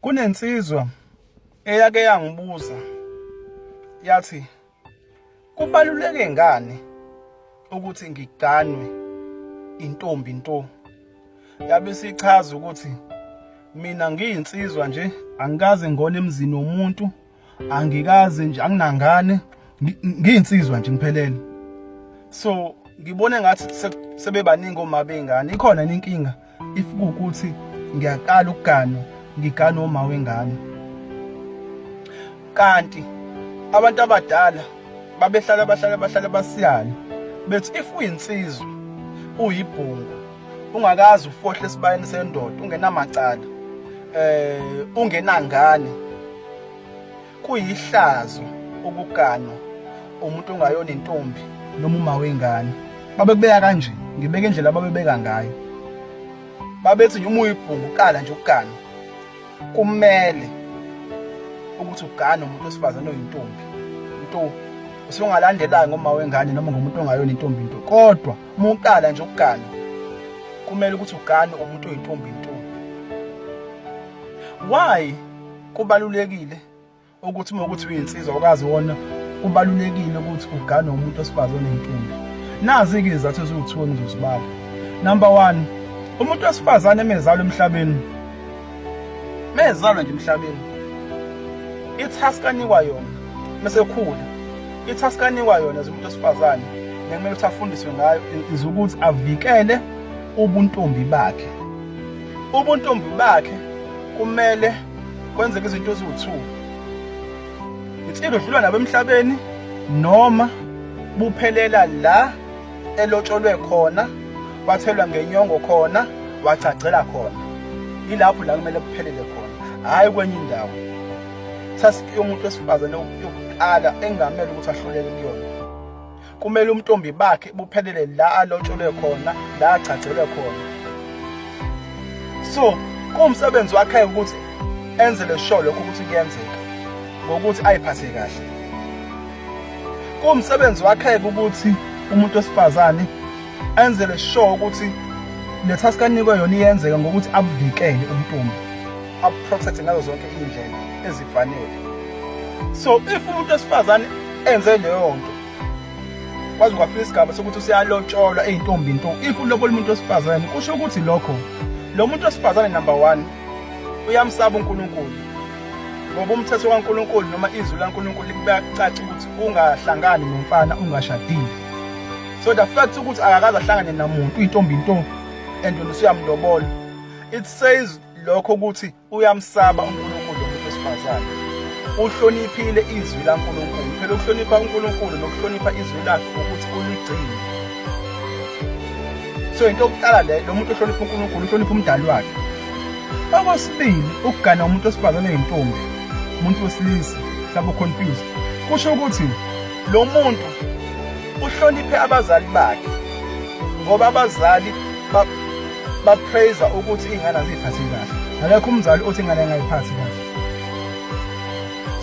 Kunensizwa eyake yangibuza yathi kubaluleke ngani ukuthi ngiganwe intombi nto. Yabe isichaza ukuthi mina ngiyinsizwa nje angikaze ngone emzini womuntu, angikaze nje anginangane, ngiyinsizwa nje ngiphelele. So ngibone ngathi sebebaningi omama bey'ngane, ikhona yini inkinga if kuwukuthi ngiyaqala ukuganwa ngigane uma wengane? Kanti abantu abadala babehlala bahlala bahlala basiyana bethi if uyinsizwa uyibhungu ungakaze ufohle esibayeni sendoda ungenamacala ungenangane, kuyihlazo ukuganwa umuntu ongayona intombi noma uma wengane. Babekubeka kanje, ngibeka indlela ababebeka ngayo. Babethi nje uma uyibhungu uqala nje ukugana, kumele ukuthi ugane umuntu wesifazane oyintombi nto, usungalandelayo ngoma wengane noma ngomuntu ongayona intombi nto, kodwa uma uqala nje ukugana kumele ukuthi ugane umuntu oyintombi nto. Why kubalulekile ukuthi uma ukuthi uyinsizwa ukazi wona, kubalulekile ukuthi ugane umuntu wesifazane onentombi? Nazi-ke izizathu eziwu-2 engizozibala. Number 1, umuntu wesifazane emezalwa emhlabeni, mezalwa nje emhlabeni, i-task anikwa yona mesekhula, i-task anikwa yona as umuntu wesifazane nekumele ukuthi afundiswe ngayo is ukuthi avikele ubuntombi bakhe. Ubuntombi bakhe kumele kwenzeke izinto eziwu-2, insilo dlula nabo emhlabeni noma buphelela la elotsholwe khona, wathelwa ngenyongo khona, wagcagcela khona, yilapho la kumele kuphelele khona, hhayi kwenye indawo. Task yomuntu wesifazane yokuqala engamele ukuthi ahluleke kuyona, kumele umntombi bakhe buphelele la alotsholwe khona, la agcagcelwe khona. So kuwumsebenzi wakhe ukuthi enze le show lokho ukuthi kuyenzeka ngokuthi ayiphathe kahle. Kuwumsebenzi wakhe ukuthi umuntu wesifazane enze le show ukuthi le task anikwe yona iyenzeka ngokuthi abuvikele umntombi, abuprotect ngazo zonke iy'ndlela ezifanele. So if umuntu wesifazane enze leyo nto kwaze kwafika isigaba sokuthi useyalotsholwa eyintombi nto, if ulobola umuntu wesifazane kusho ukuthi lokho lo muntu wesifazane number 1 uyamsaba uNkulunkulu, ngoba umthetho kaNkulunkulu noma izwi laNkulunkulu likubeka kucace ukuthi ungahlangani nomfana ungashadile. So the fact ukuthi akakaze ahlangane namuntu uyintombi nto and wena usuyamlobola, it says lokho ukuthi uyamsaba uNkulunkulu lo muntu wesifazane, uhloniphile izwi laNkulunkulu. Phela ukuhlonipha uNkulunkulu nokuhlonipha izwi lakhe ukuthi uligcine. So into yokuqala le, lo muntu ohlonipha uNkulunkulu uhlonipha umdali wakhe. Okwesibili, ukugana umuntu wesifazane oyintombi, umuntu wesilisa mhlawumbe confused, kusho ukuthi lo muntu uhloniphe abazali bakhe, ngoba abazali bapraise ukuthi iy'ngane aziy'phathe kahle. Akekho umzali othi ingane engayiphathi kahle.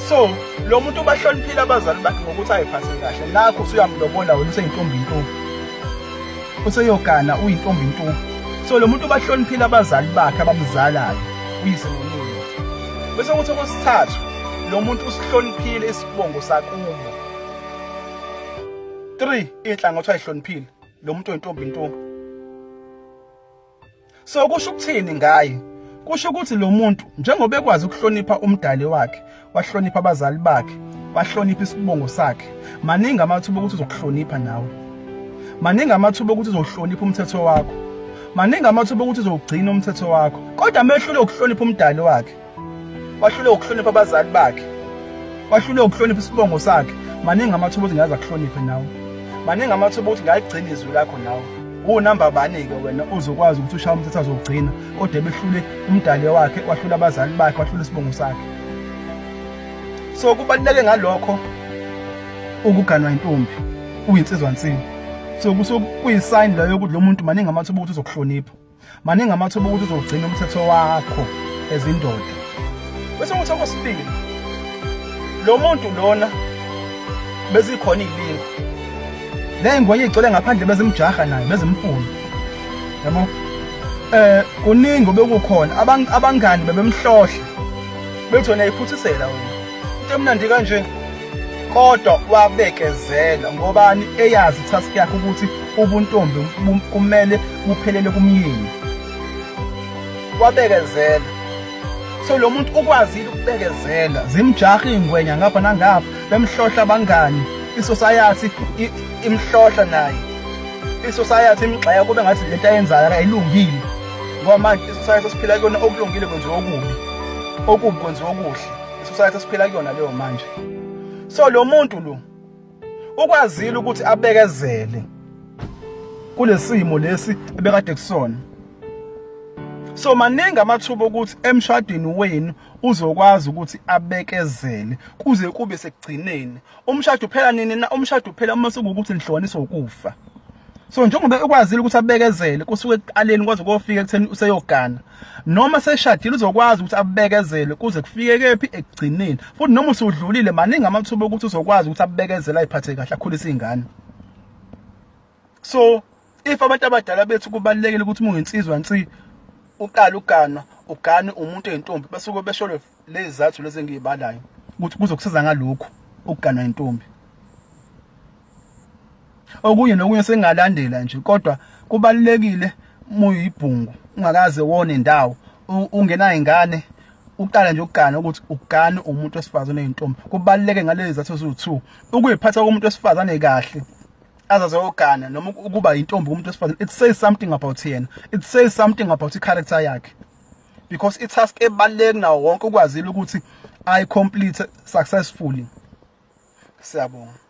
So lo muntu ubahloniphile abazali bakhe ngokuthi ayiphathe kahle, nakho usuyamlobola wena useyintombi nto, useyogana uyintombi nto. So lo muntu ubahloniphile abazali bakhe abamzalayo, uyise nonina. Bese kuthi okwesithathu, lo muntu usihloniphile isibongo sakubo. 3 iy'nhlangothi ayihloniphile lo muntu oyintombi nto. So kusho ukuthini ngaye? Kusho ukuthi lo muntu njengoba ekwazi ukuhlonipha umdali wakhe, wahlonipha abazali bakhe, wahlonipha isibongo sakhe, maningi amathuba okuthi uzokuhlonipha nawe. Maningi amathuba okuthi uzohlonipha umthetho wakho. Maningi amathuba okuthi uzowugcina umthetho wakho. Kodwa mehlule ukuhlonipha umdali wakhe, wahlule ukuhlonipha abazali bakhe, wahlule ukuhlonipha isibongo sakhe, maningi amathuba ukuthi ngaze akuhloniphe nawe. Maningi amathuba ukuthi ngayigcina izwi lakho nawe. Unamba bani-ke wena uzokwazi ukuthi ushaye umthetho azowugcina, kodwa ebehlule umdali wakhe, wahlula abazali bakhe, wahlula isibongo sakhe. So kubaluleke ngalokho ukuganwa intombi uyinsizwa nsini. So kuyisign leyo yokuthi lo muntu maningi amathuba ukuthi uzokuhlonipha, maningi amathuba ukuthi uzogcina umthetho wakho ezindoda. Bese kuthi okwesibili, lo muntu lona bezikhona iy'lingo le ngwenye igcwele ngaphandle, bezimjaha naye, bezimfuna, yabo. Kuningi obekukhona, abangani bebemhlohla. Bethi wena iphuthisela wena. Into emnandi kanje. Kodwa wabekezela ngobani eyazi task yakhe ukuthi ubuntombi kumele buphelele kumyeni. Wabekezela. So lo muntu ukwazile ukubekezela, zimjaha ingwenya ngapha nangapha, bemhlohla abangani, isociety imhlohla naye. Isociety imgxeka kube ngathi lento ayenzayo ayilungile. Ngoba manje isociety esiphila kuyona okulungile kwenziwa okubi. Okubi kwenziwa okuhle. Isociety esiphila kuyona leyo manje. So lo muntu lo ukwazile ukuthi abekezele kulesimo lesi ebekade kusona. So maningi amathuba okuthi emshadweni wenu uzokwazi ukuthi abekezele kuze kube sekugcineni. Umshado uphela nini na? Umshado uphela uma sekuwukuthi nihlukaniswa ukufa. So njengoba ekwazile ukuthi abekezele kusuke ekuqaleni kwaze kofika ekutheni useyogana. Noma seshadile uzokwazi ukuthi abekezele kuze kufike kephi ekugcineni. Futhi noma usudlulile maningi amathuba okuthi uzokwazi ukuthi abekezele ayiphathe kahle akhulise izingane. So if abantu abadala bethu kubalulekile ukuthi uma uyinsizwa nsi uqale uganwa ugane umuntu eyintombi basuke besholo lezi zathu lezi engiyibalayo ukuthi kuzokusiza ngalokhu ukuganwa intombi. Okunye nokunye sengalandela nje kodwa kubalulekile uma uyibhungu ungakaze wone indawo ungenayo ingane uqala nje ukugana ukuthi ugane umuntu wesifazane oneyintombi kubaluleke ngalezi zathu eziwu-2 ukuyiphatha komuntu wesifazane kahle azaze ogana noma ukuba yintombi kumuntu wesifazane it says something about yena, it says something about i-character yakhe because i-task ebaluleke nawo wonke ukwazile ukuthi ayi-complete successfully. Siyabonga.